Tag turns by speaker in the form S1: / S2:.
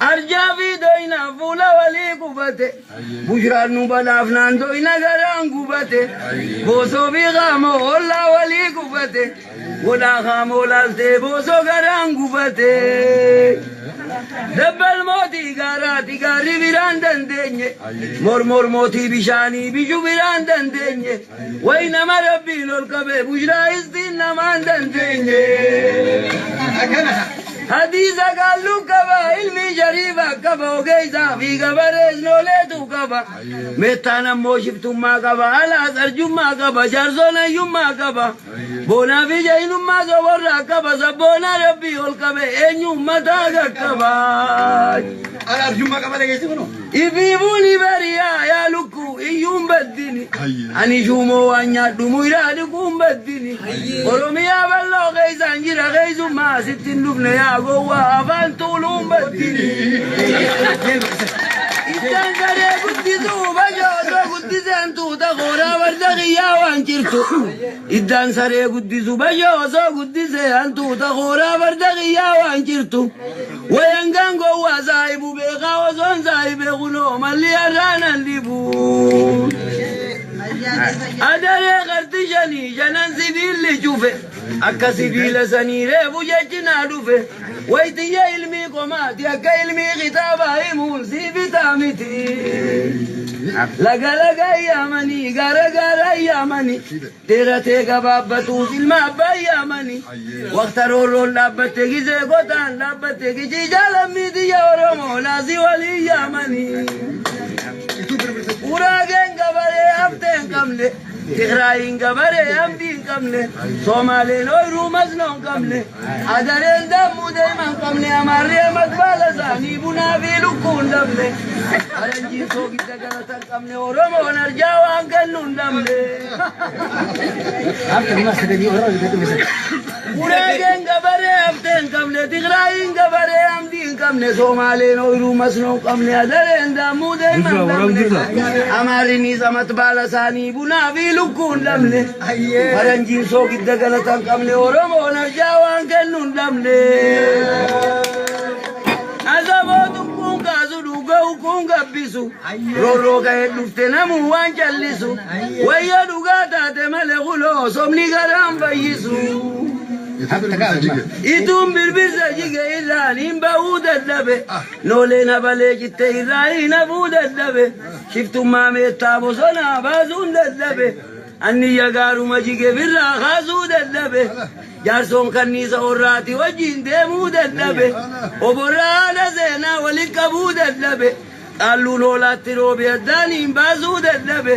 S1: Arjaa fi doyna fuula walii qubate. Bushraan nu badhaafnaan doyna garaan gubate. Boosoo fi qaamoo ollaa walii qubate. Godhaa qaamoo laaltee boosoo garaan gubate. Dabbal mootii gaaraati gaarri biraan dandeenye. Mormor mootii bishaanii bishu biraan dandeenye. Way nama rabbiin ol qabe bushraa istiin namaan dandeenye. Hadiisa qaalluu qaba ilmi shariifa qaba ogeessaa fi gabarees nooleetu qaba. Meettaan ammoo shiftummaa qaba alaas arjummaa qaba jaarsoon hayyummaa qaba. Boonaa fi jahinummaa soborraa qaba sabboonaa rabbii ol qabe eenyu ummataa qaqqaba.
S2: Ala arjummaa qaba dhageessi kunoo.
S1: Ifiifuu ni bariyaa yaa lukkuu iyyuun baddini. Ani shuumoo waan nyaadhu muyraa dhiquun baddini. Oromiyaa bal'oo keessaan jira keessummaa asitti hin dhufne yaa gowwaa afaan tuuluun baddini. Ittaan saree guddisuu bashoo osoo guddiseen tuuta kooraa farda kiyyaa waan jirtu. Iddaan saree guddisu bashoo osoo guddisee hantuuta kooraa farda kiyyaa waan jirtu. Wayangaan gowwaa saahibu beekaa osoon saahibee kunoo malli har'aanan dhibu. Adaree qarti shanii shanan sibiilli cufe akka sibiila sanii reefu jechi naa dhufe. Waytiyya ilmii qomaati akka ilmii kitaabaa himuun sii bitaa miti. Laga laga yaamanii gaara gaara yaamanii dheeratee gabaabbatuus ilma abbaa yaamanii. Waqta roorroon dhaabbatte gizee gotaan dhaabbatte gijii jaalammii tiyya Oromoo naasii walii yaamanii. Uraageen gabaree haftee hin qabne. Tigraayiin gabaree hamdii hin qabne. Soomaaleen ooyiruu masnoo hin qabne. Adareen dammuu deema hin qabne. Amaarri amas baala isaanii bunaa fi lukkuu hin dhabne. Faranjiin soogidda galata hin qabne. Oromoon arjaa waan kennu hin dhabne. Guraageen gabaree haftee hin qabne, Tigraayiin gabaree hamdii hin qabne, Soomaaleen ooyiruu masnoo hin qabne, Adareen daammuu deema hin dhabne, Amaarinis amat baala isaanii bunaa fi lukkuu hin dhabne, Faranjiin soogidda galata hin qabne, Oromoon arjaa waan kennu hin dhabne. Asaboo kun kaasu dhuga'u kun gabbisu. Roorroo ka'ee dhufte namuu waan callisu. Wayya dhugaa taate malee kuloo sobni garaan fayyisu. Ituun birbirsa jige irraan hin ba'uu dadhabe. Nooleen habalee citte irraa hin hafuu dadhabe. Shiftummaa meettaa bosonaa baasuun dadhabe. Anniyya gaaruma jige birraa kaasuu dadhabe. Jaarsoon kanniisa orraati wajjin deemuu dadhabe. Oborraa haadha seenaa waliin qabuu dadhabe. Qaalluun hoolaatti roobe addaaniin baasuu dadhabe.